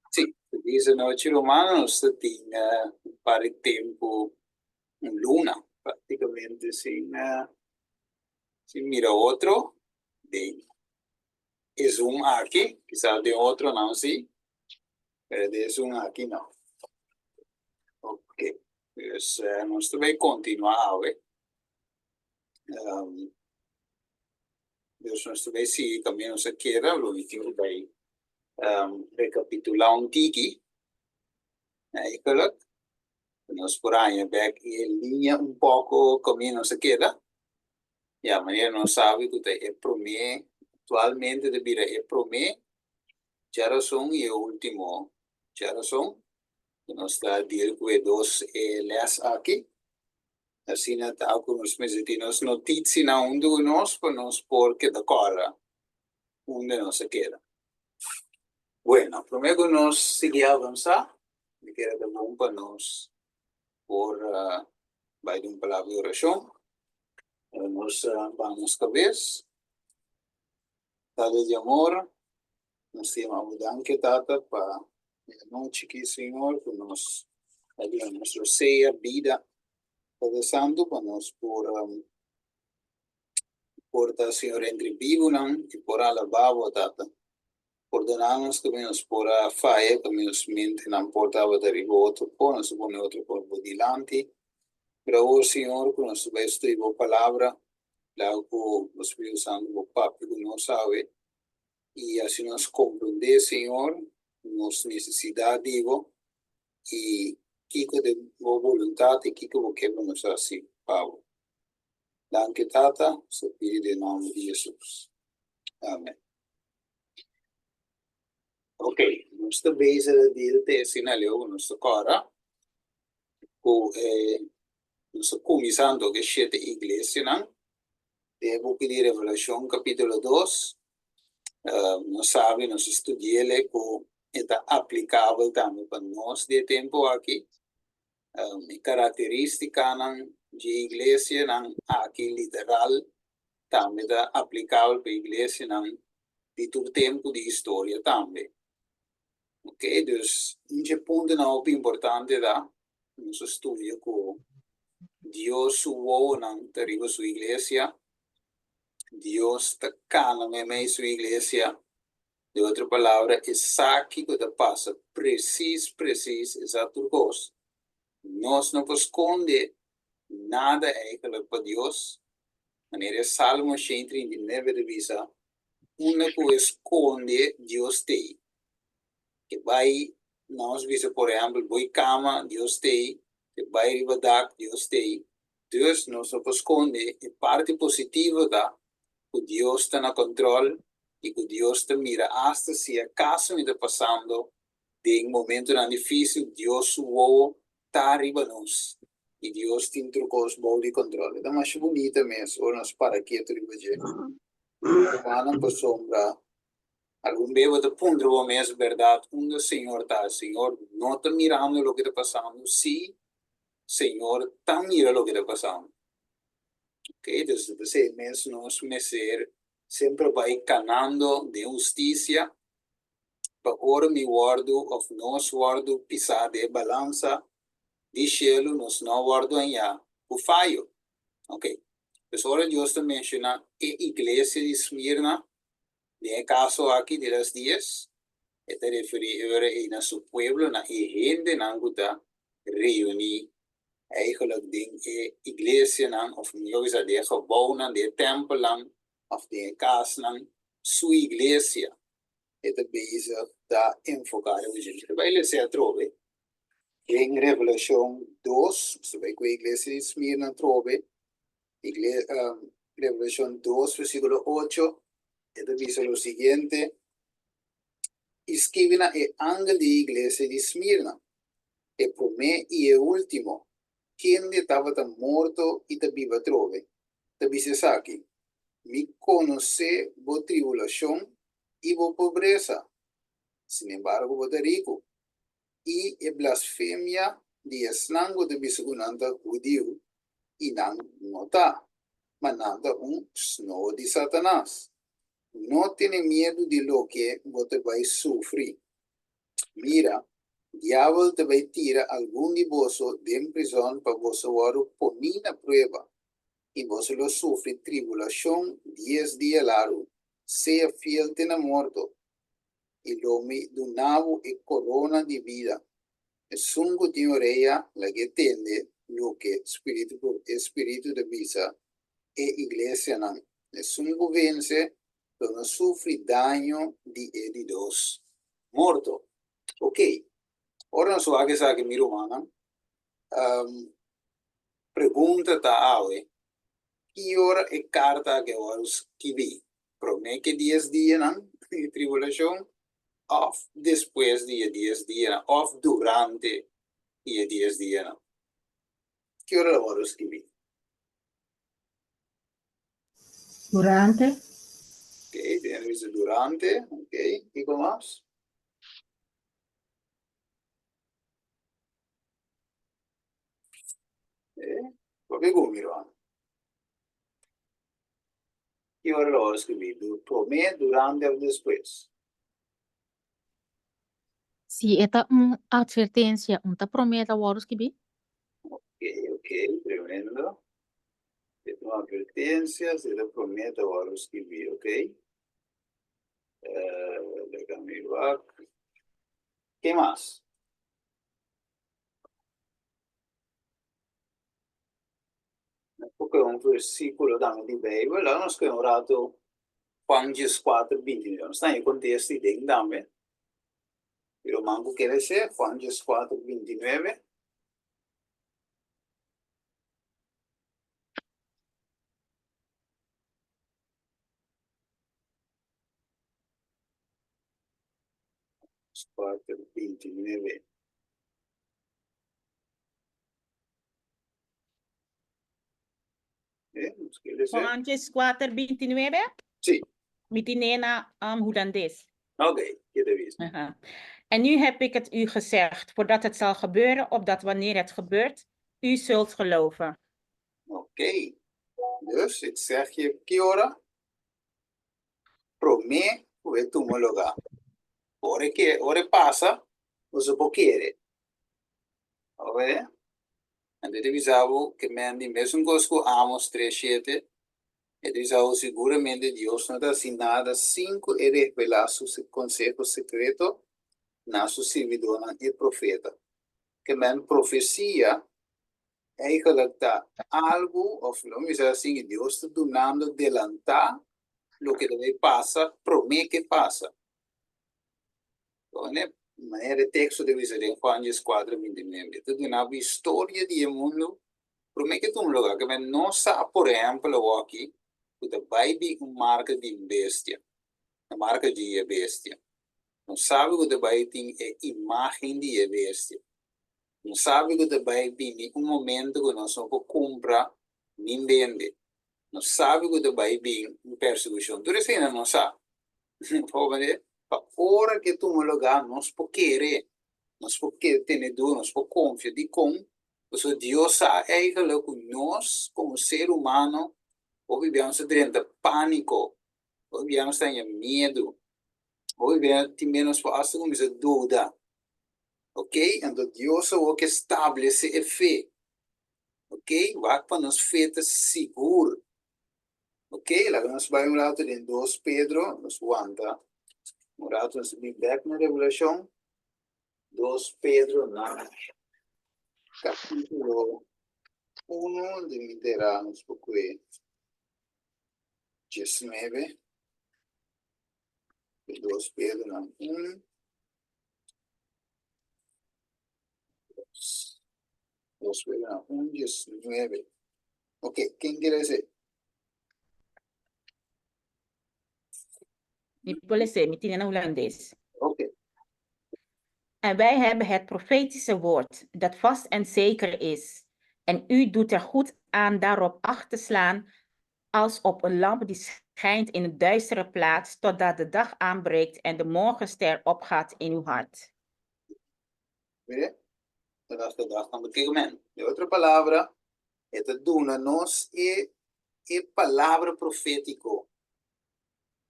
Sí, feliz anochi ruman, nos ta tin un par di tempu, un luna prácticamente sin sin mira otro den e Zoom aki, kisas den otronan sí, pero den e Zoom aki no. Ok, dus nos ta bay continua awe. Dus nos ta bai sigui kaminda nos a keda, lo mi tin ku bai rekapitulá un tiki. Eigenlijk, nos por haña bèk e liña un poko kaminda nos a keda. Ya, manera nos sabi ku ta e promé, aktualmente ta bira e promé djarason i e último djarason ku nos ta deal ku e dos lès aki. Asina ta ku nos mester tin nos notisianan huntu ku nos pa nos por keda kòrda unda nos a keda. Bueno, promé ku nos sigui avansá, mi kere ta bon pa nos por bai den un palabra di orashon. Ora nos baha nos kabes. Tata di amor, nos ta yama bo danki, Tata, pa e anochi aki, Señor, ku nos a duna nos rosea, bida, Tata Santu, pa nos por por ta, Señor, entre bibunan i por alabá bo, Tata. Pordoná nos ku nos por a faya, ku nos mentenan por tabata riba otro por, nos a pone otro por bo dilanti. Pero awor, Señor, ku nos ta bai studia bo Palabra, laga ku bo Spiritu Santu bo papia ku nos awe i hasi nos komprendé, Señor, nos nesesidat di bo i kiko ta bo boluntat i kiko bo ke pa nos hasi pa bo. Danki, Tata, nos ta pidi den nòmber di Hesus. Amen. Ok, nos ta bezig ta deal te asina leu ku nos ta kòrda ku e nos ta kuminsando ku e shete iglesianan den e buki di Revelashon kapítulo dos. Nos sabi, nos a studi'el ku e ta aplikabel tambe pa nos di e tempu aki. E karakterístikanan dje iglesianan aki literal tambe ta aplikabel pa iglesianan di tur tempu di historia tambe. Ok, dus un dje puntonan hopi importante ta nos a studia ku Dios su wowonan ta riba su iglesia, Dios ta kana meimei su iglesia, den otro palabra e sa kiko ta pasa presis presis, e sa tur kos. Nos no por skonde nada eigenlijk pa Dios, manera e Salmo 139 ta bisa, unda ku e skonde Dios t'ei. E bai, nos bisa por ehèmpel, bo kama, Dios t'ei, e bai riba dak, Dios t'ei. Dus nos no por skonde, e parti positivo ta ku Dios ta na kòntròl i ku Dios ta mira asta si akaso mi ta pasando den momentonan difísil, Dios su wowo ta riba nos i Dios tin tur kos bou di kòntròl. E ta masha bunita mes ora nos para ketu riba dje. Rumannan, pasobra algun bes bo ta puntra bo mes, Bèrdat, unda Señor ta? Señor no ta mirando loke ta pasando? Sí, Señor ta mira loke ta pasando. Ok, dus ta p'esei mes nos mester semper bai kanando den hustisia pa ora mi wòrdu òf nos wòrdu pisá den e balansa di shelu nos no wòrdu hañá ku fayo. Ok, pues ora Dios ta menshoná e iglesia di Smirna, den e kaso aki di las dies, e ta referí e ora ei na su pueblo, na e hendenan ku ta reuní eigenlijk den e iglesianan òf mihó bisa den e gebounan, den e tèmpelnan òf den e kasnan, su iglesia. E ta bezig ta enfoká riba dje. Ta bai lesa atrobe den Revelashon dos, nos ta bai ku e iglesia di Smirna atrobe, Revelashon dos versíkulo ocho, e ta bisa lo siguiente, I skibi na e angel di e iglesia di Smirna, e promé i e último, kende tabata morto i ta biba atrobe, ta bisa esaki, Mi konosé bo tribulashon i bo pobresa, sinembargo bo ta riku, i e blasfemia di esnan ku ta bisa ku nan ta hudiu i nan no ta, ma nan ta un snoa di Satanas. No tene miedu di loke bo ta bai sufri. Mira, diabel ta bai tira algun di boso den prizòn pa boso wòrdu poní na prueba, i boso lo sufri tribulashon dies dia largu. Sea fiel te na morto, i lo mi duna bo e korona di bida. Esun ku tin orea, lag'é tende loke e spiritu ta bisa e iglesianan. Esun ku vense lo no sufri daño di e di dos morto. Ok, ora nos wak esaki mi rumannan, pregunta ta awe, ki ora e karta aki a wòrdu skibí? Promé ku e dies dianan di tribulashon òf despues di e dies dianan òf durante di e dies dianan? Ki ora el a wòrdu skibí? Durante. Ok, den a bisa durante, ok, kiko mas? Eh, papia ku mi ruman? Ki ora el a wòrdu skibí? Promé, durante òf despues? Si e ta un advertencia, un ta promé ta wòrdu skibí? Ok, ok, tremendo. Si e ta un advertencia, si e ta promé ta wòrdu skibí, ok. Laga mi wak. Ke mas? Nos por kohe un versíkulo tambe di Beibel. Laga nos kohe un ratu Juan dieskuater bintinuebe. Nos ta haña e kontesto ei den tambe. Pero man ku kere esei, Juan dieskuater bintinuebe. Dieskuater bintinuebe. Juan dieskuater bintinuebe? Sí. Mi tin'é na Hulandes. Oké, ke ta bisa? Aha. En nu heb ik het u gezegd, voordat het zal gebeuren, opdat wanneer het gebeurt, u zult geloven. Oké. Dus, ik zeg je ki ora? Promé ku e tuma lugá. Ora e ora e pasa, boso por kere. Oe, anto e ta bisa bo ke men di mesun kos ku Amos tres shete, e ta bisa bo siguramente Dios no ta hasi nada sin ku e revelá su konseho sekreto na su sirbidónan e profeta. Ke men profesia eigenlijk ta algu òf lo mi bisa asin Dios ta dunando delantá loke ta bai pasa promé ke pasa. Pone manera e teksto ta bisa den Juan dieskuater bintinuebe, e ta duna bo historia di e mundu promé ke tuma lugá. Ke men no sa, por ehèmpel, awoki ku ta bai bin un marka di un bestia, e marka di e bestia. No sabi ku ta bai tin e imágen di e bestia. No sabi ku ta bai bini un momento ku nos no por kumpra nin bende. No sabi ku ta bai bin un persekushon. Tur eseinan no sa. Pa ora ke tuma lugá nos por kere, nos por kere tene duru, nos por konfia. Dikon? Pasobra Dios sa eigentlik ku nos komo ser humano hopi bia nos ta drenta pániko, hopi bia nos ta haña miedu, hopi bia tin bia nos por asta kuminsá duda. Oke, anto Dios awor ke stablesé e fe. Oke, wak pa nos fe ta sigur. Ok, laga nos bai un rato den dos Pedro, nos wanta un rato, nos bin bek na Revelacion. Dos Pedro na capítulo uno, di mi tera nos por kue diesnuebe. Dos Pedro na un. Dos. Dos Pedro na un, diesnuebe. Ok, ken quiere decir? Mi por lese, mi tine na Hulandes. Ok. En wij hebben het profetische woord, dat vast en zeker is. En u doet er goed aan daarop acht te slaan, als op een lamp die schijnt in een duistere plaats, totdat de dag aanbreekt en de morgenster opgaat in uw hart. Mire, totdat de dag aanbreekt. De otro palabra, E ta duna nos e e palabra profétiko.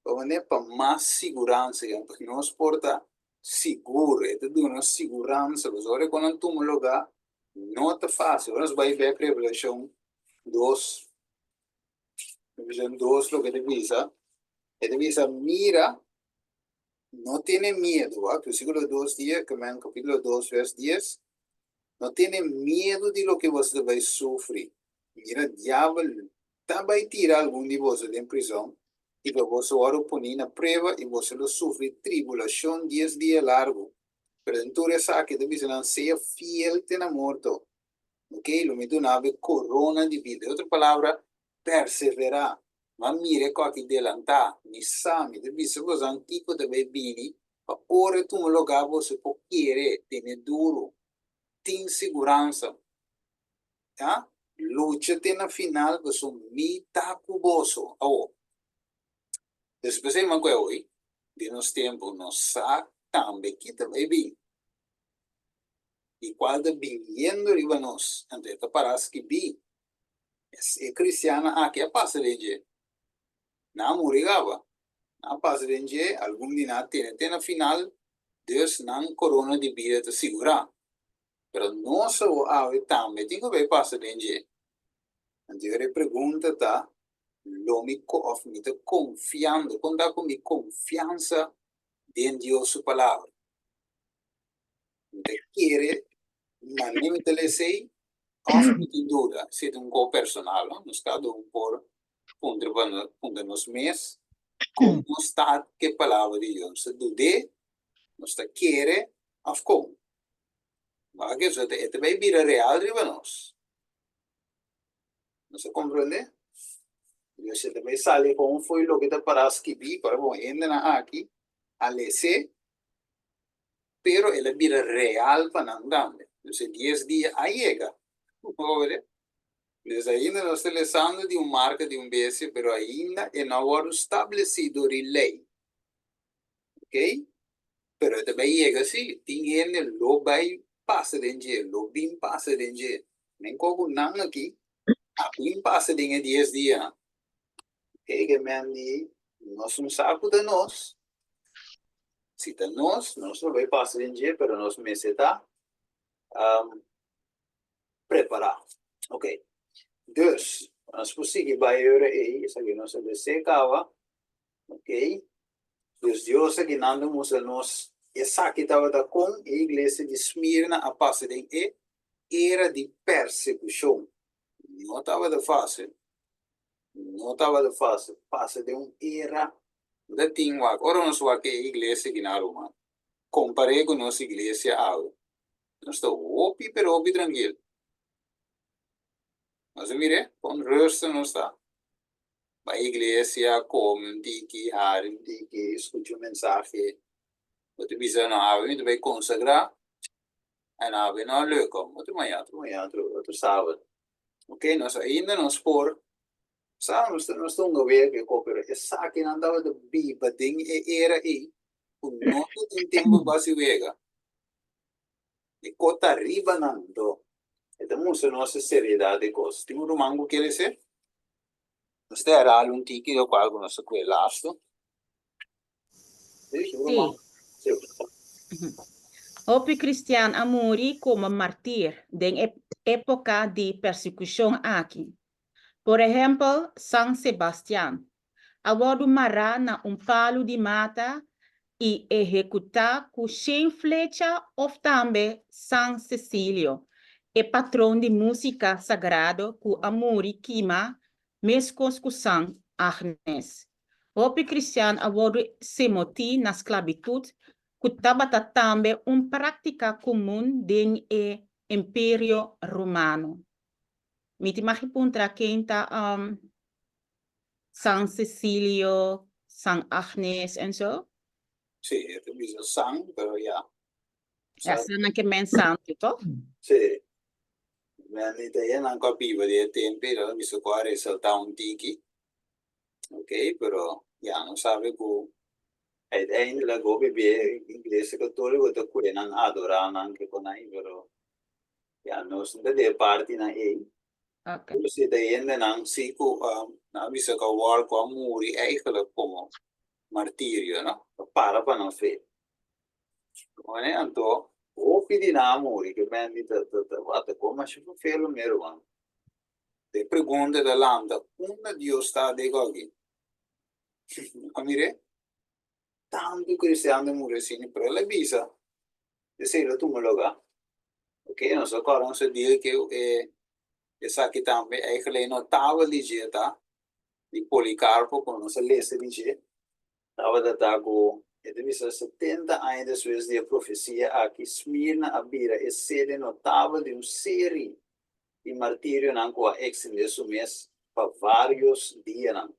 Pa manera pa mas siguransa, pa nos por ta sigur, e ta duna nos siguransa, pasobra ora ku nan tuma lugá no ta fásil. Ora nos bai bek Revelashon dos, Revelashon dos loke ta bisa, e ta bisa, Mira, no tene miedu, wak, versíkulo dos dies, ke men kapítulo dos vers dies, no tene miedu di loke boso ta bai sufri. Mira, diabel ta bai tira algun di boso den prizon, i pa boso wòrdu poní na prueba, i boso lo sufri tribulashon dies dia largu. Pero den tur esaki ta bisa nan, Sea fiel te na morto, ok, lo mi duna bo e korona di bida. Den otro palabra, perseverá. Ma mira e kòki delantá, mi sa, mi ta bisa boso kiko ta bai bini, pa ora e tuma lugá boso por kere, tene duru, tin siguransa. Ya, lucha te na final paso mi ta ku boso. Awo, despues e man ku e oy, den nos tempu nos sa tambe ki ta bai bin i kual ta biniendo riba nos. Anto e ta para skibí, e kristiannan aki a pasa den dje. Nan a muri kaba. Nan a pasa den dje, algun di nan a tene te na final, dus nan korona di bida ta sigurá. Pero nos awor awe tambe tin ku bai pasa den dje. Anto e pregunta ta, Lo mi of mi ta konfiando, kon ta ku mi konfiansa den Dios su Palabra? Mi ta kere manera mi ta lesa ei of mi tin duda? Esei ta un kos personal, no? Nos kada un por puntra pa puntra nos mes kon nos ta ku e Palabra di Dios. Nos ta dud'é? Nos ta kere of kon? Wak eso ta e ta bai bira real riba nos. Nos a komprendé? Dios e ta bai sali kon fo'i loke ta pará skibí para bon hendenan aki a les'é, pero el a bira real pa nan tambe. Dus e dies dia a yega. Dus ainda nos ta lesando di un marka di un bestia, pero ainda e no a wòrdu stablesí dor di lei. Ok, pero e ta bai yega si, tin hende lo bai pasa den dje, lo bin pasa den dje. Men ko ku nan aki a bin pasa den e dies dianan. Ok, ke men di nos un sa ku ta nos, si ta nos, nos lo bai pasa den dje, pero nos mester ta prepará. Ok, dus, nos por sigui bai ora ei, esaki nos a desea kaba. Ok, dus Dios a ginando mustra nos esaki tabata kon e iglesia di Smirna a pasa den e era di persekushon. No tabata fásil, no tabata fásil pasa den un era. No ta tin wak, ora nos wak e iglesia gina ruman, kompar'é ku nos iglesia awe, nos ta hopi pero hopi trankil. Nos a mir'é kon rustig nos ta. Bai iglesia, come un tiki, hari un tiki, scucha un mensahe. Bo ta bisa, no, awe mi ta bai consagra, en awe no a lukt, otro mañana, otro mañana, otro, otro sabado. Ok, nos ainda nos por, sa, nos ta, nos ta hunga wega ke ko, pero esakinan tabata biba den e era ei, ku no ta tin tempu pa hasi wega. E ko ta riba nan, anto e ta mustra nos e seriedad di kos. Tin un ruman ku kere ser? Nos ta herhal un tiki lokual ku nos ta kue lastu. Sí, Sí. Sí. Hopi kristian a muri komo martir den e époka di persekushon aki. Por ehèmpel, San Sebastian a wòrdu mará na un palu di mata i ehekutá ku shen flecha òf tambe San Cecilio, e patron di músika sagrado ku a muri kima meskos ku San Agnes. Hopi kristian a wòrdu semotí na sklabitut ku tabata tambe un práktika komun den e Imperio Romano. Mi tin magi puntra ken ta San Cecilio, San Agnes en zo? Sí, e ta bisa San, pero ya. Ja, San nan ke men santu, toch? Sí. Men di ta nan ku a biba di e tempu ei, nan bisa ku a resaltá un tiki. Ok, pero ya nos sabe ku uiteindelijk hopi bia iglesia katóliko ta kue nan adorá nan ke kon ai, pero ya nos no ta di e partinan ei. Ok. Pero si ta hendenan si ku nan a bisa ku a wòrdu ku a muri eigenlijk komo. martirio, no? Pa para pa nan fe. Wene, anto, hopi di nan a muri, ke men di ta ta ta wata kon masha fofelo mi ruman. E pregunta ta lanta, unda Dios ta den aki? A mir'é? Tantu kristian ta muri asina, pero el a bisa, esei lo tuma lugá. Ok, nos a kòrda nos a dia ke e esaki tambe eigenlijk notabel di dje ta, di Policarpo, ku nos a lesa di dje, tabata ta ku e ta bisa 70 aña despues di e profesia aki, Smirna a bira e sede notabel di un seri di martirionan ku a ekstendé su mes pa vários dianan.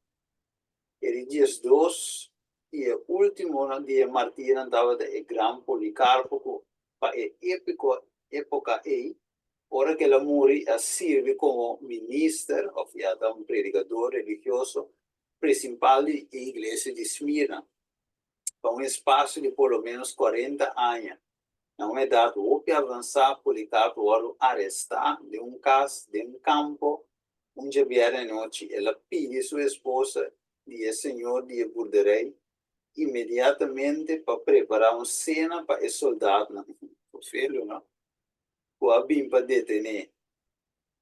E di 12 i e últimonan di e martirnan tabata e gran Policarpo ku pa e époka ei, ora ku el a muri, a sirbi komo minister òf ya ta un predikador religioso prinsipal di e iglesia di Smirna pa un espasio di por lo ménos 40 aña. Na un edat hopi avansá, Policarpo wòrdu arestá den un kas den kampo Un djabièrnè anochi el a pidi su esposa di e señor di e burderij inmediatamente pa prepará un sena pa e soldatnan, Ofelio, no? Ku a bin pa detené.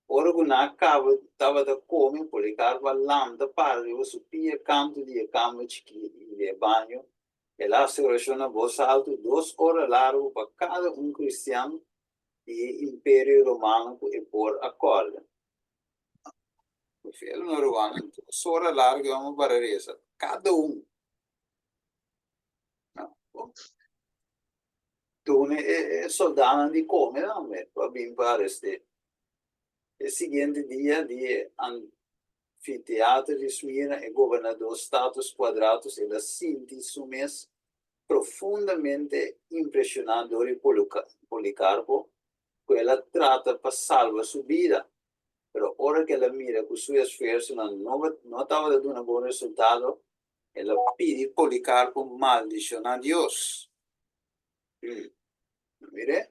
Ora ku nan a kaba tabata kome, Policarpo a lanta para riba su pia kantu di e kamber chikí di e baño. El a hasi orashon na bos altu dos ora largu pa kada un kristian di e Imperio Romano ku e por a kòrda. Prefiero no rumannan dos ora largo y vamos para reza. Cada un. Dune e, e soldanan di come tambe pa bin pa arresté. E siguiente dia di e anfiteatro di Smyrna e gobernador Status Quadratus el a sinti su mes profundamente impresioná dor di Policarpo ku el a trata pa salba su bida, pero ora ku el a mira ku su esfuersonan no no tabata duna bon resultado, el a pidi Policarpo maldishoná Dios. Hmm. Mir'é?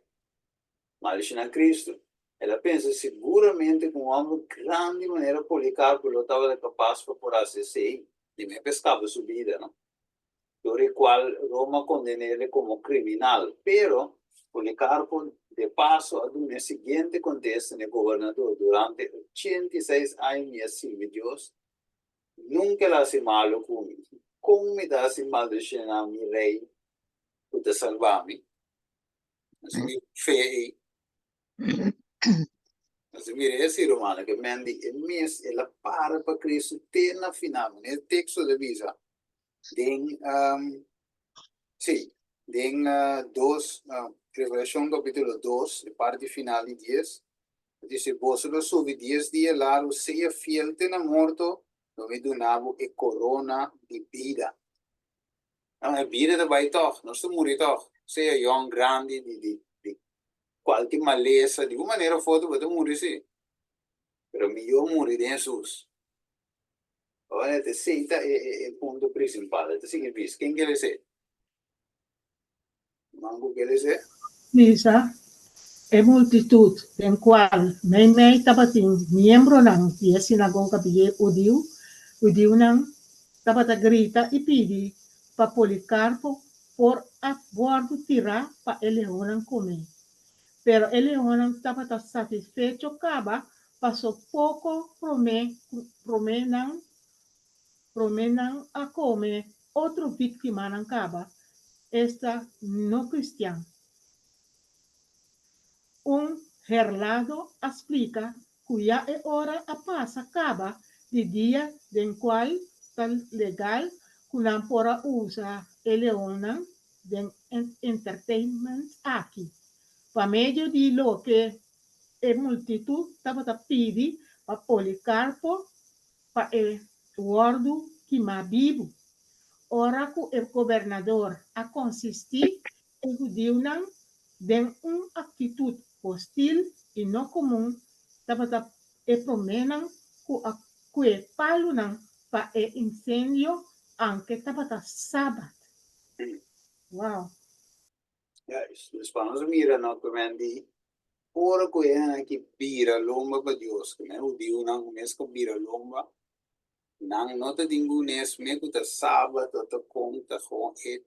Maldishoná Cristo. El a pensa seguramente ku un hòmber grandi manera Policarpo lo tabata kapas pa por hasi esei, di mei pa skapa su bida, no? Dor e cual Roma condenele como criminal. Pero, Policarpo de paso a duna e siguiente contesta n'e gobernador, Durante 86 aña mi a sirbi Dios, nunca el a haci malo cu mi. Con mi ta haci maldiciona mi Rey cu ta salba mi? Así mi fe ei. Así mira esi rumannan ke men di e mes el a para pa Cristo te na final. E teksto ta bisa den sí den dos Revelashon kapitulo 2 e parti final di 10 ta dice boso lo subi 10 dia largu sea fiel te na morto lo mi duna bo e korona di bida. No, e bida ta bai tòg, nos ta muri tòg, sea yòn, grandi, di di di kualke malesa, di un manera òf otro bo ta muri sí, pero mihó muri den Hesus. Ora esei ta e e punto prinsipal, e ta sigui bisa, ken kere esei? Man ku kere esei? Bisa, E multitut, den kual meimei tabatin miembronan di e sinagoga bié hudiu, hudiunan, tabata grita i pidi pa Policarpo por a wòrdu tirá pa e leonnan kome. Pero e leonnan tabata satisfecho kaba paso poko promé ku promé nan promé nan a kome otro víktimanan kaba, esta no kristian. Un herlado a splika ku ya e ora a pasa kaba di dia den kual ta legal ku nan por a usa e leonnan den entertainment aki, pa medio di loke e multitut tabata pidi pa Policarpo pa e wòrdu kimá bibu. Ora ku e gobernador a konsistí E hudiunan, den un aktitut hostil i no komun, tabata e proménan ku a kue palunan pa e insendio anke tabata sabat. Wow! Juist. Dus pa nos mira no ku men di ora ku e hendenan ki bira lomba pa Dios, ku men hudiunan ku mes ku bira lomba. Nan no ta dingunes me ku ta sabat o ta kon ta gewoon e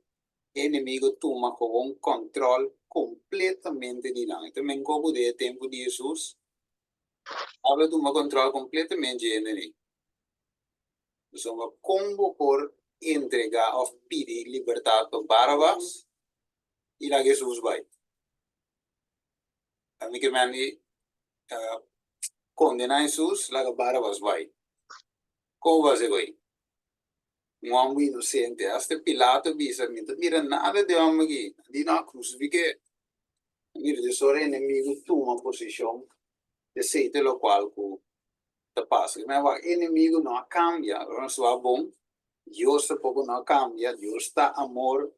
enemigo tuma gewoon kòntròl kompletamente di nan. E ta men koku den e tempu di Hesus, Diablo a tuma kòntròl kompletamente dje hendenan. Pasobra kon bo por entregá òf pidi libertat pa Barabas i laga Hesus bai? Ami ke men di kondená Hesus, laga Barabas bai. Kon bo hasi ko'i? Un hòmber inosente. Asta Pilato bisa, Mi no ta mira nada di e hòmber aki. Nan di, No, krusifik'é. Mira, desora enemigu tuma posishon, esei ta lokual ku ta pasa. Ke men wak, enemigu no a kambia. Ora nos wak bon, Dios tampoco no a kambia. Dios ta amor.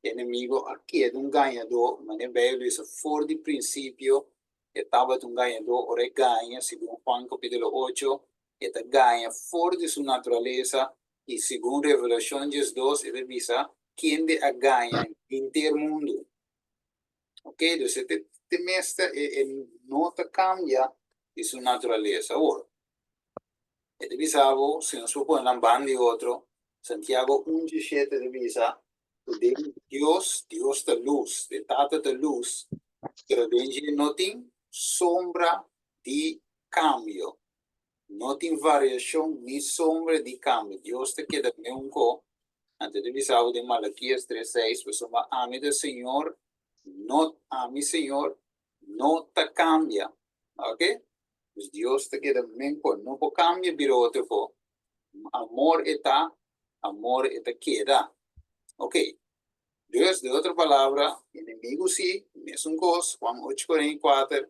Enemigu a keda un gañadó. Manera Beibel bisa, for di prinsipio e tabata un gañadó. Ora e gaña, segun Juan kapítulo ocho, e ta gaña for di su naturalesa i segun Revelashon diesdos e ta bisa kende a gaña henter mundu. Ok, dus e te mester e e no ta cambia di su naturalesa. Awor, e ta bisa bo, si nos por pone nan banda di otro, Santiago un diesshete ta bisa ku den Dios, Dios ta lus, e Tata ta lus, pero den dje no tin sombra di cambio. No tin variashon ni sombra di kambio. Dios ta keda meun ko. Anto ta bisa bo den Malakias tres seis, Pasobra ami ta Señor, no, ami Señor no ta kambia. Oke? Dus Dios ta keda meun ko. No por kambia bira otro ko. Amor e ta, amor e ta keda. Oke. Dus, den otro palabra, enemigu si, mesun kos, Juan ocho 44,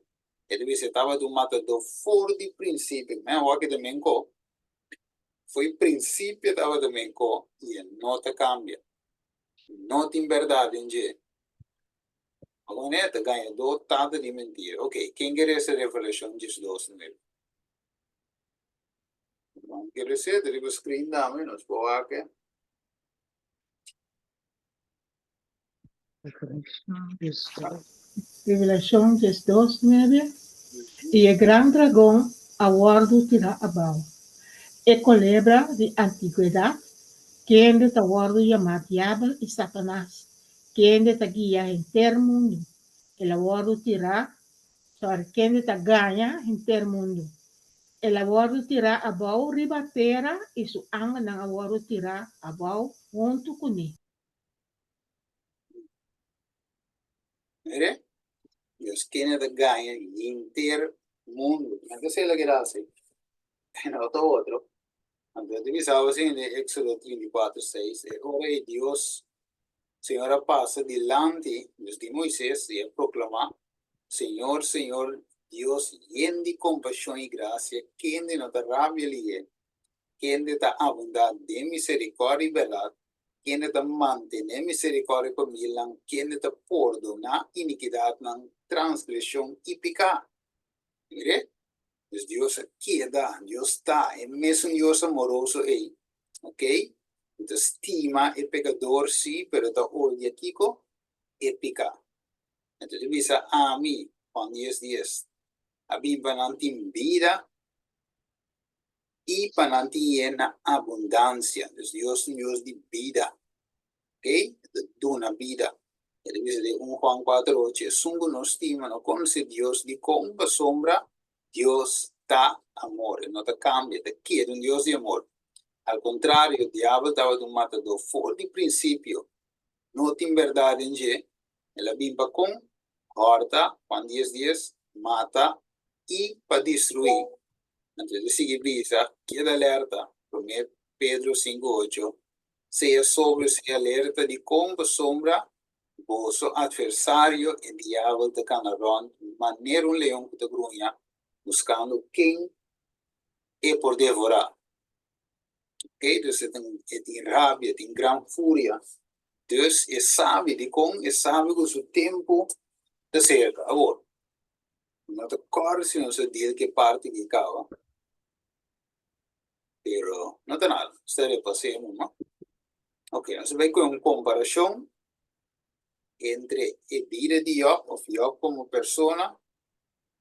E ta bisa e tabata un matadó for di prinsipio. Men awor ki ta men ko. For di prinsipio e tabata men ko i e no ta kambia. No tin bèrdat den dje. Awor ne ta gañadó, tata di mentira. Ok, ken ke resa Revelashon diesdos nuebe? Nan ke res'é? Ta riba screen tambe, nos por wak e. Revelashon diesdos nuebe, I e gran dragon a wòrdu tirá abou, e kolebra di antigwedat, kende ta wòrdu yamá Diabel i Satanas, kende ta guia henter mundu, el a wòrdu tirá, sòri, kende ta gaña henter mundu. El a wòrdu tirá abou riba tera i su angelnan a wòrdu tirá abou huntu kuné. Mire, Dios kende ta gaña henter mundu. No ta esei loke el a hasi, no ta otro. Anto e ta bisa bo asina den Éxodo 34, 6, E ora ei Dios, Señor a pasa dilanti, Dios di Moisés, i a proklamá, Señor, Señor, Dios yen di kompashon i grasia, kende no ta rabia lihé, kende ta abundá den miserikòrdia i bèrdat, kende ta mantené miserikòrdia pa milnan, kende ta pordoná inikidatnan, transgreshon i piká. Mire, dus Dios a keda, Dios ta e mesun Dios amoroso ei, ok, ku ta stima e pekador, sí, pero ta odia kiko? E piká. Enton ta bisa, Ami, Juan dies dies, a bin pa nan tin bida i pa nan tin yen na abundansia. Dus Dios ta un Dios di bida. Ok? E ta duna bida. E ta bisa den un Juan kuater ocho, Esun ku no stima no konosé Dios. Dikon? Pasobra Dios ta amor. E no ta kambia, e ta keda un Dios di amor. Al kontrario, diabel tabata un matadó for di prinsipio. No tin bèrdat den dje. El a bin pa kon? Hòrta, Juan dies dies, mata i pa destruí. Anto e ta sigui bisa, Keda alerta, Promé Pedro sinku ocho, Sea sobrio, sea alerta, dikon? Pasobra boso atversario, e diabel, ta kana rònt manera un leon ku ta gruña, buskando ken e por devorá. Ok, dus e tin, e tin rabia, e tin gran furia. Dus e sabi dikon, e sabi ku su tempu ta serka. Awor, no ta kòrda si nos a deal ku e parti aki kaba, pero no ta nada, nos ta repas'é numa. Ok, nos a bai ku un komparashon entre e bida di Jòb, òf Jòb komo persona,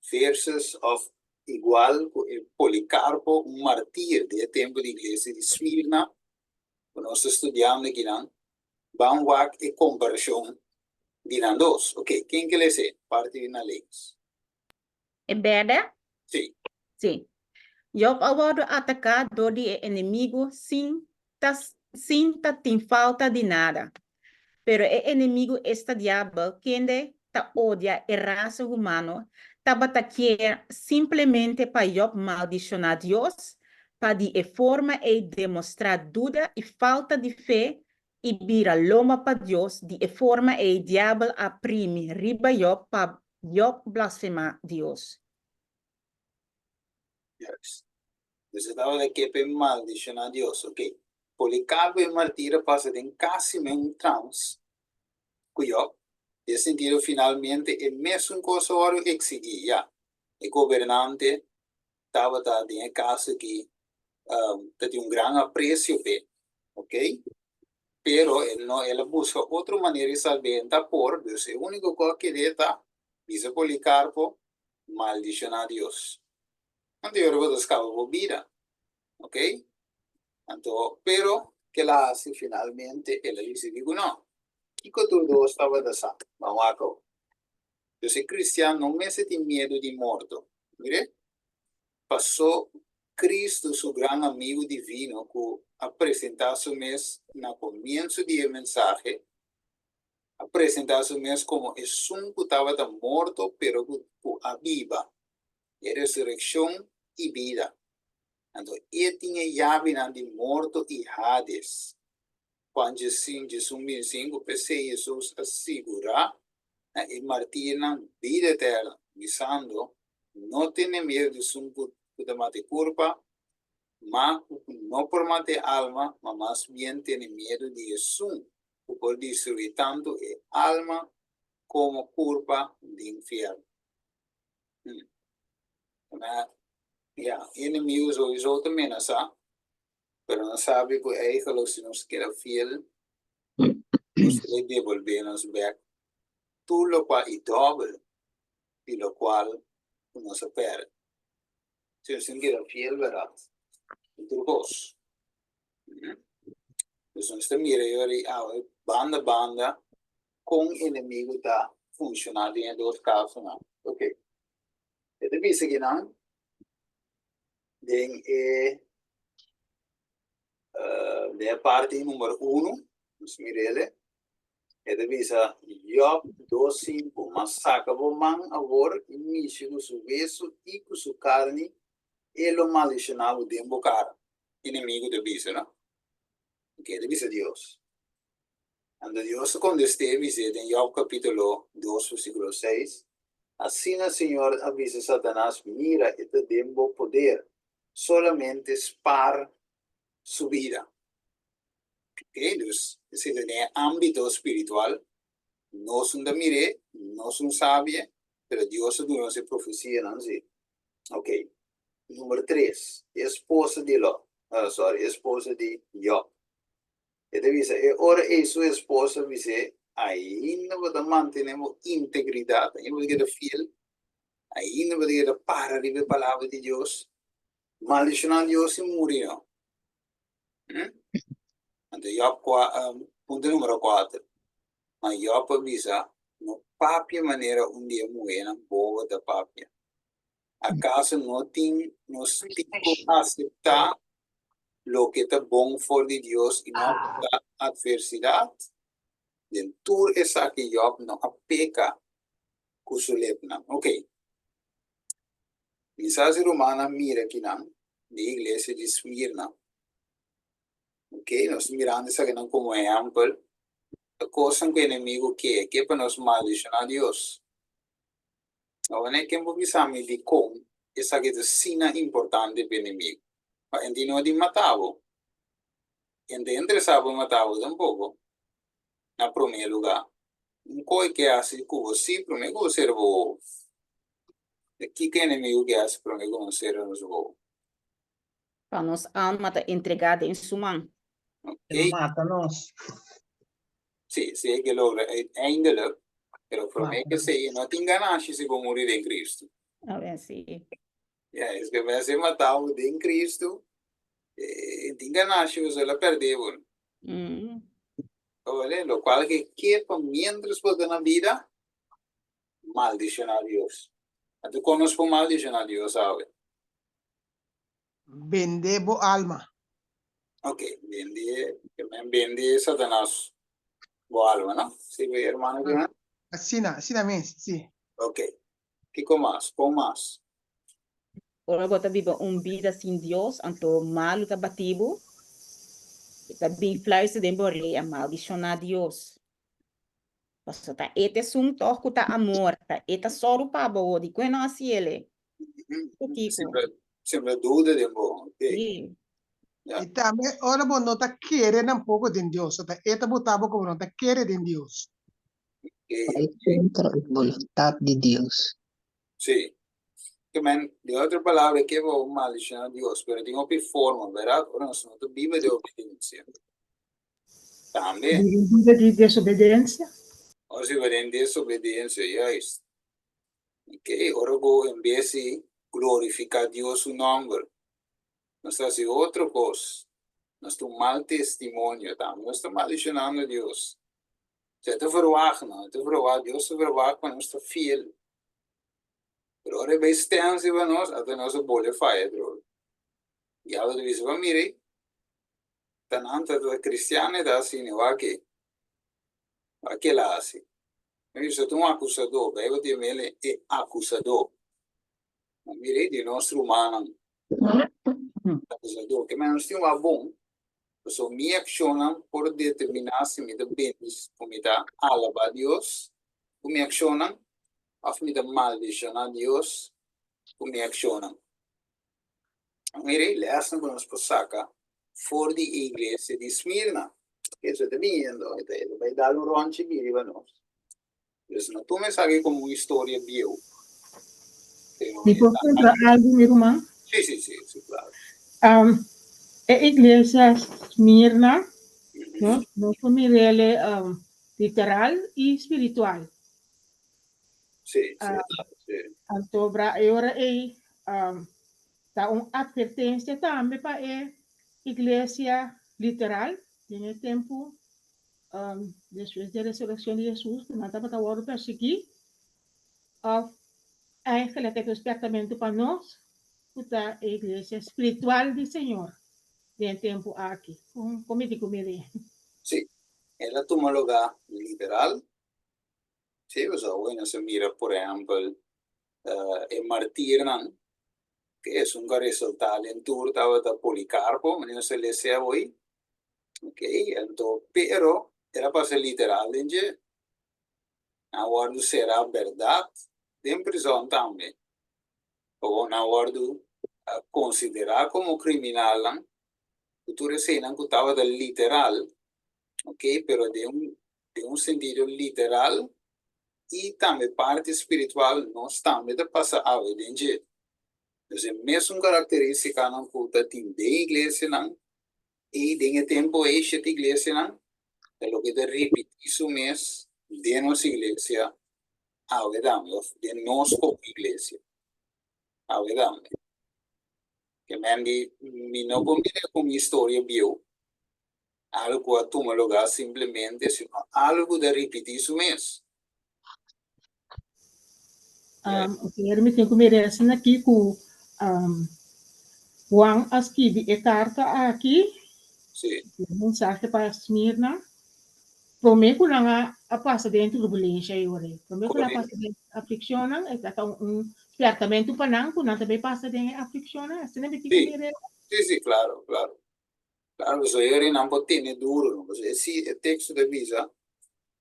versus òf igual ku e Policarpo, un martir di e tempu di iglesia di Smirna, ku nos ta studiando akinan. Ban wak e komparashon di nan dos. Oke, ken ke les'é? Parti di na links. E bèrdè? Sí. Sí. Job a wòrdu ataká dor di e enemigu sin ta sin ta tin falta di nada. Pero e enemigu esta Diabel, kende ta odia e rasa humano, tabata kier simplemente pa Job maldishoná Dios, pa di e forma ei demostrá duda i falta di fe i bira lomba pa Dios. Di e forma ei Diabel a primi riba Job pa Job blasfemá Dios. Juist. Dus e tabata ke pa e maldishoná Dios. Ok. Policarpo e martir a pasa den kasi men trans ku Job. Den sentido finalmente e mesun kos a wòrdu eksigí. Ya. E gobernante tabata den e kaso aki ta tin un gran apresio p'e. Ok. Pero el no el a buska otro manera di salb'é. E ta por, dus e úniko kos a ked'é ta bisa Policarpo maldishoná Dios. Anto yora bo ta skapa bo bida. Ok? Anto, pero ke el a hasi finalmente? El a disidí ku no. Kiko tur dos tabata sa? Ban wak awo. Dus e kristian no mester tin miedu di morto. Mire? Pasó Kristu, su gran amigu divino ku a presentá su mes na komienso di e mensahe, a presentá su mes komo esun ku tabata morto pero ku a biba, e resurekshon i bida. Anto e tin e yabinan di morto i Hades. Juan diesin, diesun bintisinku, P'esei Hesus a sigurá na e martirnan bida eterno, bisando, No tene miedu di esun ku ta mata e kurpa, ma ku no por mata e alma, ma mas bien tene miedu di esun ku por destruí tantu e alma komo kurpa den infierno. Ya, e enemigu souiso ta menasá, pero nos sabi ku eigenlijk si nos keda fiel, nos ta bai debolbé nos bèk tur lokual i dòbel di lokual ku nos a pèrdè. Si nos tin keda fiel, bèrdat, den tur kos. Dus nos ta mira e ora ei awe banda banda kon enemigu ta funshoná den e dos kasonan. Ok. E ta bisa kinan den e den e parti number uno, nos mir'ele, e ta bisa Job dos sinku, Ma saka bo man awor i mishi ku su wesu i ku su karni, e lo maldishoná bo den bo kara. Enemigu ta bisa, no? Ke ta bisa Dios? Anto Dios a kontest'é bis'é den Job kapítulo dos versíkulo seis, Asina Señor a bisa Satanas, Mira, e ta den bo poder, solamente spar su bida. Oke, dus esei ta den e ámbito spiritual. Nos no ta mir'é, nos no sabi'é, pero Dios a duna nos e profesianan sí. Oke, number tres, e esposa di Lot, sorry, e esposa di Job. E ta bisa, e ora ei su esposa bis'é, Ainda bo ta mantené bo integridat, ainda bo ta keda fiel, ainda bo ta keda para riba e palabra di Dios, maldishoná Dios i muri no. Hm? Anto Job kua, punto numero kuater, Ma Job a bisa, No papia manera un di e muhénan bobo ta papia. Akaso no tin nos tin ku aseptá loke ta bon for di Dios i no aseptá atversidat? Den tur esaki Jòb no a peka ku su lepnan. Oke, mi sa si rumannan mira kinan di iglesia di Smirna. Oke, nos ta mirando esakinan komo ehèmpel. Ta kosnan ku enemigu ke, ke pa nos maldishoná Dios. Awor ken por bisa mi dikon esaki ta asina importante pa enemigu? Pa e no di mata bo. E no ta interesá pa mata bo tampoko, na promé lugá. Un kos ke hasi ku bo sí promé ku bo sera bo wowo. Ta kiko enemigu ke hasi promé ku nos sera nos wowo? Pa nos alma ta entregá den su man. Ok. Mata nos. Sí, si e ke logra uiteindelijk, pero promé ke esei e no tin ganashi si bo muri den Cristo. Awen, sí. Ya, es ke mester mata bo den Cristo, e tin ganashi bo la perde bo. Vale? Lokual ke ke pa mientras bo ta na bida, maldishoná Dios. Anto kon nos por maldishoná Dios awe? Bende bo alma. Ok, bende, ke men bende Satanas bo alma, no? Si, hermano? Asina, asina mes, si. Ok. Kiko mas? Kon mas? Ora bo ta biba un bida sin Dios, anto malu ta bati bo, e ta bin fluister den bo orea, maldishoná Dios. Pasobra ta e ta esun tòg ku ta amor, ta e ta sòru pa bo, di kue no hasi el e? Kiko? Sembra, sembra duda den bo, ok. Sí. Ya. I tambe ora bo no ta kere tampoko den Dios, ta e ta bota bo ku bo no ta kere den Dios. Bai kontra e boluntat di Dios. Sí. Ke men, di otro palabra, ke bo maldiciona Dios, pero tin hopi forma, berdad? Ora nos no ta biba di obediencia. Tambe. Biba di desobedencia. Ora si biba den desobedencia, juist. Ok, ora bo en bes di glorifica Dios su nomber, nos ta haci otro cos, nos ta un mal testimonio tambe, nos ta maldicionando Dios. E ta verwagt no, e ta verwagt, Dios ta verwagt pa nos ta fiel. Pero ora e bai stens riba nos, ata nos a bole faya atrobe. Diablo ta bisa, Bo mira ei, ta nan ta ta cristian e ta asina, wak ei, wak kila hasi. Mi bisa, ta un acusador, Bijbel ta yama el e acusador. Bo mira ei, di nos rumannan, acusador. Ke men nos tin wak bon, Pasobra mi akshonnan por determiná si mi ta bendis ku mi ta alabá Dios ku mi akshonnan òf mi ta maldishoná Dios ku mi akshonnan. Mira e lèsnan ku nos por saka for di e iglesia di Smirna. Eso ta biniendo, e ta bai dal un ròntji bini riba nos. Dus no tuma esaki komo un historia bieu. Pero Mi por puntra algu, mi ruman? Sí, sí, sí, sí, klaro. E iglesia Smirna, no, nos por mir'el literal i spiritual. Sí, sí, sí. Anto bra e ora ei ta un atvertensia tambe pa e iglesia literal den e tempu despues di e resurekshon di Hesus ku nan tabata wòrdu persiguí, òf eigenlijk e ta un spèrtamentu pa nos ku ta e iglesia spiritual di Señor den e tempu aki. Kon mi di ku mi ri? Sí, el a tuma lugá literal. Sí, pasobra awe nos a mira por ehèmpel e martirnan, ku esun ku a resaltá den tur tabata Policarpo, manera nos a lesa awor. Ok, anto pero el a pasa literal den dje. Nan a wòrdu será bèrdat den prizòn tambe. Pasobra nan a wòrdu konsiderá komo kriminalnan ku tur eseinan ku tabata literal, ok, pero den un den un sentido literal i tambe parti spiritual nos tambe ta pasa awe den dje. Dus e mesun karakterístikanan ku ta tin den iglesianan i den e tempu ei shete iglesianan ta loke ta ripití su mes den nos iglesia awe tambe òf den nos komo iglesia awe tambe. Ke men di mi no por mira ku un historia bieu, algu ku a tuma lugá simplemente, sino algu ku ta ripití su mes. Oke, mi tin ku mira esnan aki ku Juan a skibi e karta aki, Sí. e mensahe pa Smirna, promé ku nan a pasa den turbulensha ei ora ei, promé ku nan a pasa den aflikshonnan, e ta un spièrtamentu pa nan ku nan ta bai pasa den e aflikshonnan, asina mi tin ku mira. Sí, sí, klaro, klaro. Claro, pasobra e ora nan por tene duro, no? Pasobra e si e teksto ta bisa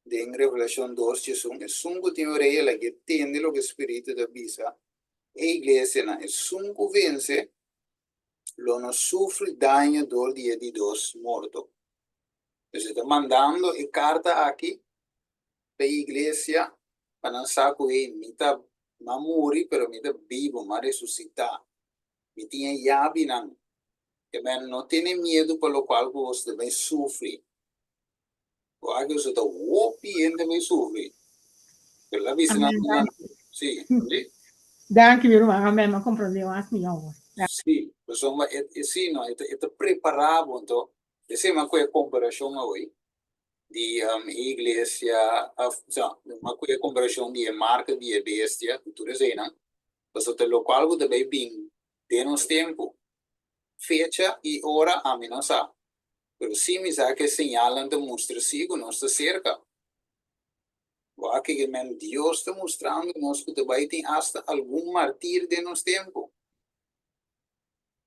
den Revelashon dos djesun, esun ku tin orea laga e tende loke e Spiritu ta bisa e iglesianan, esun ku vense lo no sufri daño dor di e di dos morto. Pues e ta mandando e karta aki pa e iglesia pa nan sa ku hey, mi ta, m'a muri pero mi ta bibu, m'a resusitá, mi tin e yabinan. Ke men no tene miedu pa lokual ku boso ta bai sufri. Bo aki boso ta hopi hende bai sufri. Pero la bisa nan, Amen. sí, sí. Danki mi ruman, amen, m'a komprondé mas mihó awor. Sí, pasobra e e sí no, e ta e ta prepará bo anto, esei m'a kohe komparashon awe di e iglesia òf no, m'a kohe komparashon di e marka di e bestia ku tur eseinan, pasobra ta lokual ku ta bai bin den nos tempu, fecha i ora ami no sa, pero sí mi sa ku e señalnan ta mustra sí ku nos ta serka. Wak ke men Dios ta mustrando nos ku ta bai tin asta algun martir den nos tempu.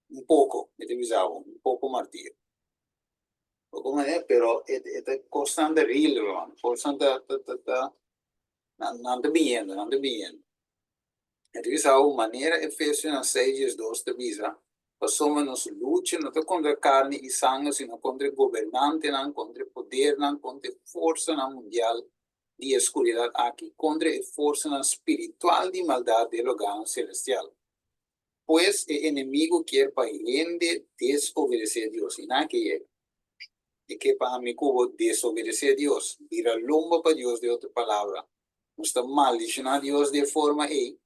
Un poko, mi ta bisa bo, un poko martir. Poko manera, pero e e ta kosnan ta real, hermano. Kosnan ta ta ta ta nan nan ta biniendo, nan ta biniendo. E ta bisa bo manera Efesionan seis diesdos ta bisa, Pasobra nos lucha no ta kontra karni i sanger, sino kontra e gobernantenan, kontra e podernan, kontra e forsanan mundial di e skuridat aki, kontra e forsanan spiritual di maldat den lugarnan selestial. Pues, e enemigu kier pa hende desobedesé Dios, i nan ke yega. E ke pa ami ku bo desobedesé Dios, bira lomba pa Dios, den otro palabra, nos ta maldishoná Dios di e forma ei,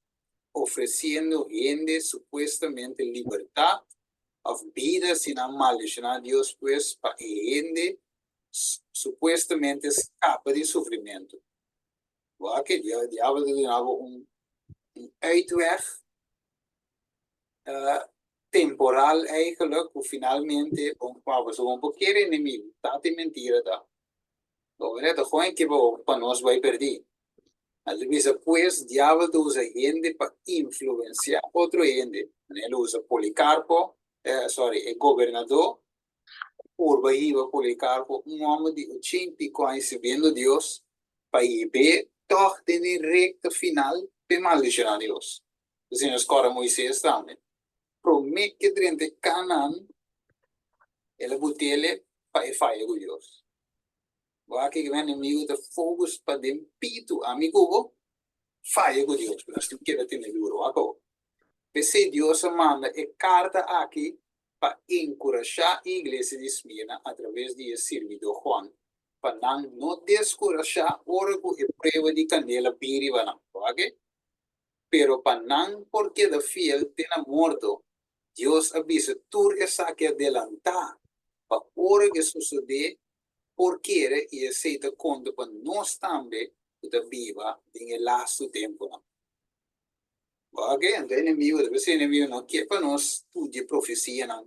ofresiendo hende supuestamente libertat òf bida si nan maldishoná Dios, pues pa e hende supuestamente skapa di sufrimentu. Wak, e diabel ta duna bo un uitweg temporal eigenlijk ku finalmente bo pasobra bo por kere enemigu, ta tin mentira ta. Bo mira ta goen ke bo pa nos bai perdí. Nan ta bisa pues diabel ta usa hende pa influenciá otro hende. El a usa Policarpo, sorry, e gobernadó purba hiba Policarpo, un hòmber di ochenta i piko aña sirbiendo Dios, pa hib'é tòg den e rekta final p'e maldishoná Dios. Asina nos kòrda Moisés tambe. Promé ke drenta e Kanaan, el a but'el pa e faya ku Dios. Wak ke mi enemigu ta focus pa den pitu ami ku bo faya ku Dios, ku nos tin keda tene duru. Wak awor. P'esei Dios a manda e karta aki pa enkurashá e iglesia di Smirna atraves di e sirbidó Juan, pa nan no deskurashá ora ku e prueba di kandela bin riba nan. Wak. Pero pa nan por keda fiel te na morto, Dios a bisa tur esaki adelantá, pa ora ku e sosodé por kere i esei ta konta pa nos tambe ku ta biba den e lastu tempunan. Oke, anto e enemigu, ta bisa e enemigu no ke pa nos studia profesianan,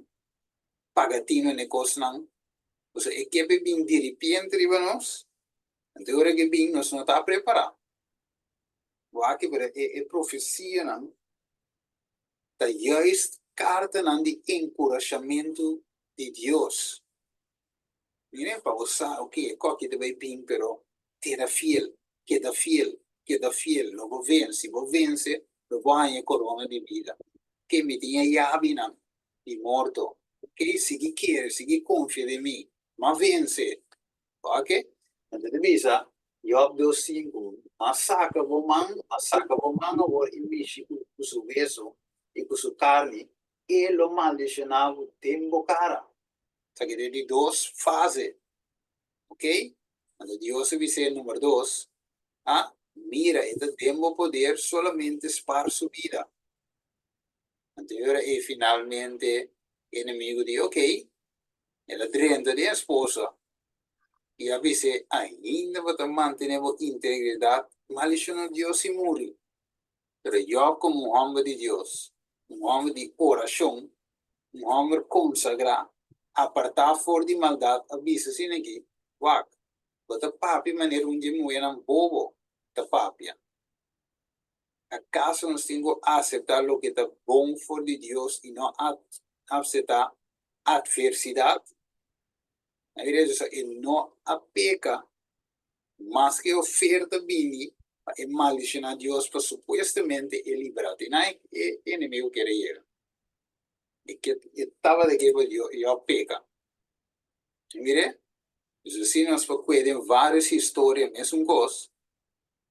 paga tino na e kosnan, pasobra e ke pa e bin diripiente riba nos, anto e ora ku e bin nos no ta prepará. Wak, pero e profesianan ta juist kartanan di enkurashamentu di Dios. Miren, pa bo sa, oke, e koki ta bai bin, pero keda fiel, keda fiel, keda fiel, lo bo vense, si bo vense, lo bo haña e korona di bida. Oke, mi tin e yabinan di morto. Oke, sigui kere, sigui konfia den mi, m'a vense. Oke, anto ta bisa, Job dos sinku, M'a saka bo man, m'a saka bo man awor i mishi ku su weso i ku su karni, e lo maldishoná bo den bo kara. Esaki ta e di dos fase. Ok? Anto Dios a bis'é number dos, Ah, mira, e ta den bo poder solamente spar su bida. Anto e ora ei finalmente e enemigo di, Ok, el a drenta den esposa i a bis'é, Ainda bo ta mantené bo integridat, maldishoná Dios i muri. Pero Job komo un hòmber di Dios, un hòmber di orashon, un hòmber konsagrá, apartá for di maldat, a bisa asina aki, Wak, bo ta papia manera un dje muhénan bobo ta papia. Akaso nos tin ku aseptá loke ta bon for di Dios i no aseptá atversidat? Na iglesia e no a peka Maske e oferta bini pa e maldishoná Dios pa supuestamente e librá di nan, e enemigu kier a yega. E ke e tabata ke pa Job peka. Mire, dus asina nos por kue den vários historia mesun kos,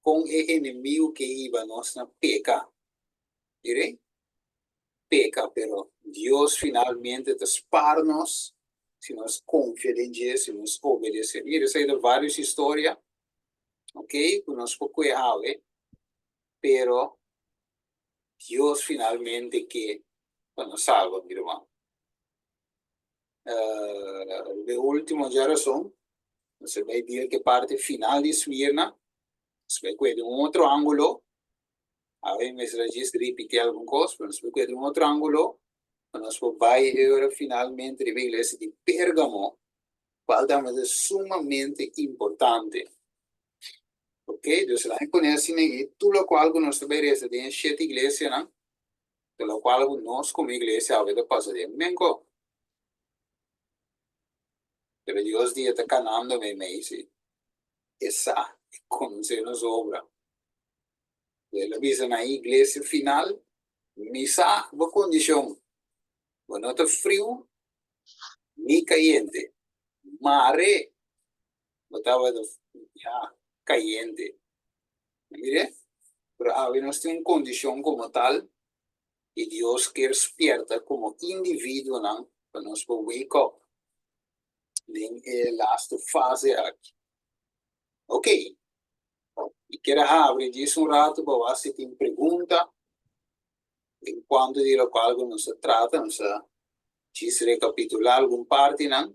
kon e enemigu ke hiba nos na peka. Mire, peka, pero Dios finalmente ta spar nos si nos konfia den dje, si nos obedesé. Mira, esei ta vários historia, ok, ku nos por kue awe, pero Dios finalmente ke pa nos salba, mi ruman. Riba e ultimo djarason, nos a bai deal ku e parti final di Smirna. Nos bai kue den un otro angulo. Awe mester a djis ripiti algun kos, pero nos bai kue den un otro angulo pa nos por bai e ora finalmente riba e iglesia di Pergamo, kual tambe ta sumamente importante. Ok, dus laat mi pone asina aki, tur lokual ku nos ta bai resa den e shete iglesianan, ta lokual ku nos komo iglesia awe ta pasa den menko. Pero Dios dia ta kanando meimei, si. E sa, e konosé nos obra. El a bisa na e iglesia final, Mi sa bo kondishon, bo no ta friu ni kayente. Mare bo tabata ya kayente. Mire, pero awe nos tin un kondishon komo tal i Dios kier spierta komo individuonan pa nos por wake up den e laste fase aki. Ok, mi kier a habri djis un rato pa wak si tin pregunta en cuanto di locual cu nos a trata, nos a djis recapitula algun partinan.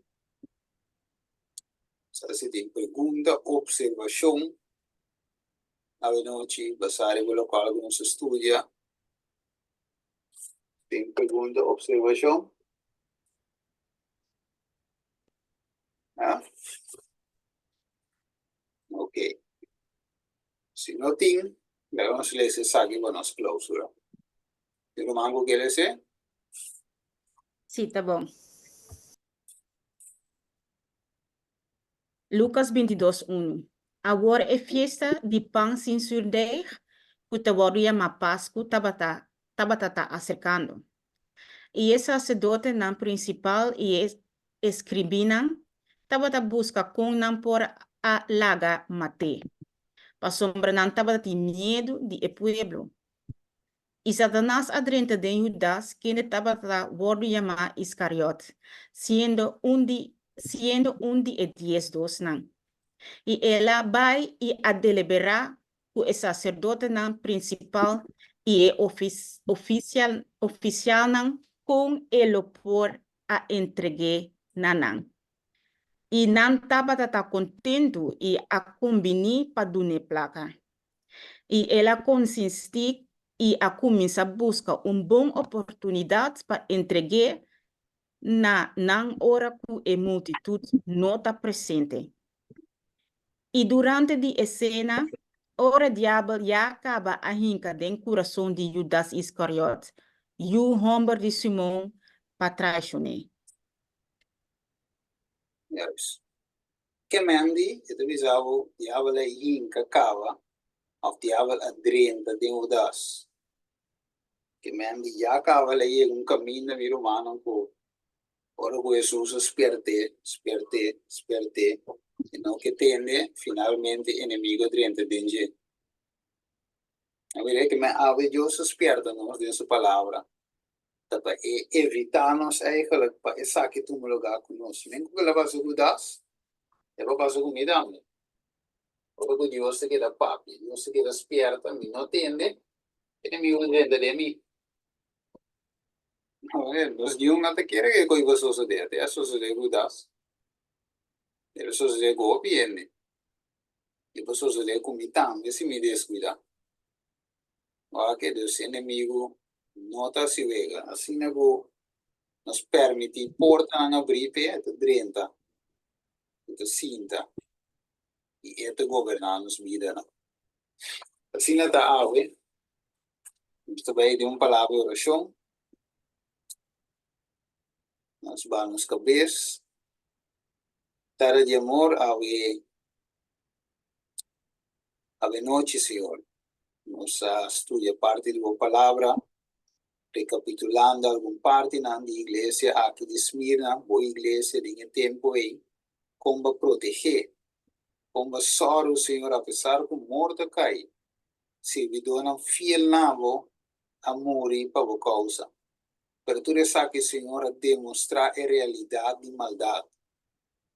Sa si tin pregunta, observacion awenochi basa riba locual cu nos a studia. Tin pregunta, observacion? Ha? Ok. Si no tin, laga nos lesa esaki pa nos clausura. Tin ruman ku ke lesa? Sí, ta bon. Lucas 22, unu. Awor e fiesta di pan sin zuurdeeg, ku ta wòrdu yamá Pasku, tabata tabata ta aserkando. I e saserdotenan prinsipal i e eskribinan tabata buska kon nan por a laga mat'é, pasobra nan tabata tin miedu di e pueblo. I Satanas a drenta den Judas, kende tabata wòrdu yamá Iskariòt, siendo un di siendo un di e diesdosnan. I el a bai i a deliberá ku e saserdotenan prinsipal i e ofisialnan kon e lo por a entreg'é na nan. I nan tabata ta kontentu i a kumbiní pa dun'é plaka. I el a konsistí i a kuminsá buska un bon oportunidat pa entreg'é na nan ora ku e multitut no ta presente. I durante di e sena, ora diabel ya kaba a hinka den kurason di Judas Iskariot, yu hòmber di Simon, pa traishon'é. Juist. Ke men di, e ta bisa bo, diabel a hinka kaba, òf diabel a drenta den Judas. Ke men di, ya kaba el a yega un kaminda, mi rumannan, ku Ora ku Hesus a spiert'é, spiert'é, spiert'é, e no ke tende, finalmente enemigu a drenta den dje. A mira ke men awe Dios a spierta nos den su Palabra, ta pa e evitá nos eigenlijk pa esaki tuma lugá ku nos. Men ku kila pasa ku Das, e por pasa ku mi tambe. Ora ku Dios ta keda papia, Dios ta keda spierta, mi no tende, enemigu a drenta den mi. Nos niun no ta kere ku e kos por sosodé. Te a sosodé ku Das. El a sosodé ku hopi hende. I por sosodé ku mi tambe si mi deskuidá. Wak ke dus enemigu no ta hasi wega. Asina ku nos permití portanan abrí p'e, e ta drenta, e ta sinta i e ta goberná nos bidanan. Asina ta awe. Nos ta bai den un palabra di orashon. Nos baha nos kabes. Tata di amor, awe awe nochi, Señor, nos a studia parti di bo palabra, rekapitulando algun partinan di iglesia aki di Smirna, bo iglesia den e tempu ei, kon bo a protegé, kon bo a sòru, Señor, apesar ku morto a kai, Sirbidónan fiel na bo a muri pa bo kousa. Pero tur esaki, Señor, a demostrá e realidat di maldat.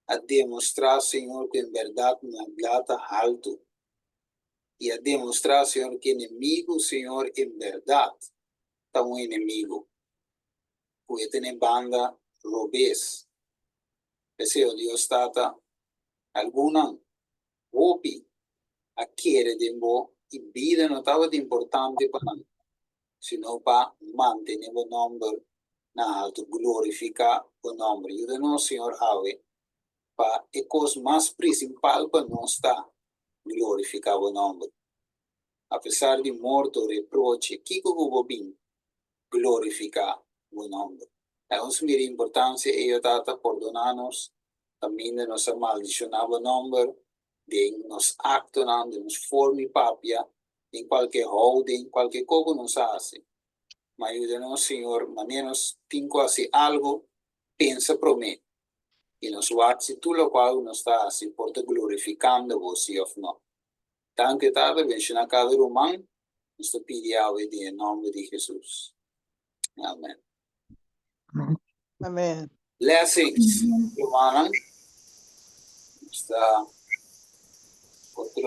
A demostrá, Señor, ku en bèrdat maldat ta haltu. I a demostrá, Señor, ku enemigu, Señor, en bèrdat. ta un enemigu, ku e tene banda robes. P'esei, o Dios Tata, algunnan, hopi, a kere den bo i bida no tabata importante pa nan, sino pa mantené bo nòmber na haltu, glorifiká bo nòmber. Yuda nos, Señor, awe pa e kos mas prinsipal pa nos ta glorifiká bo nòmber. Apesar di morto, reproche, kiko ku bo bin, glorifiká bo nòmber. Laga nos mira importansia ei, o Tata, pordoná nos kaminda nos a maldishoná bo nòmber den nos aktonan, den nos forma di papia, den kualke houding, kualke kos ku nos a hasi. Ma yuda nos, Señor, manera nos tin ku hasi algu, pensa promé i nos wak si tur lokual ku nos ta hasi por ta glorifikando bo, si òf no. Danki Tata, benshoná kada ruman, nos ta pidi awe den e nòmber di Hesus. Amen. Amen. Blessings, rumannan. Nos ta otro.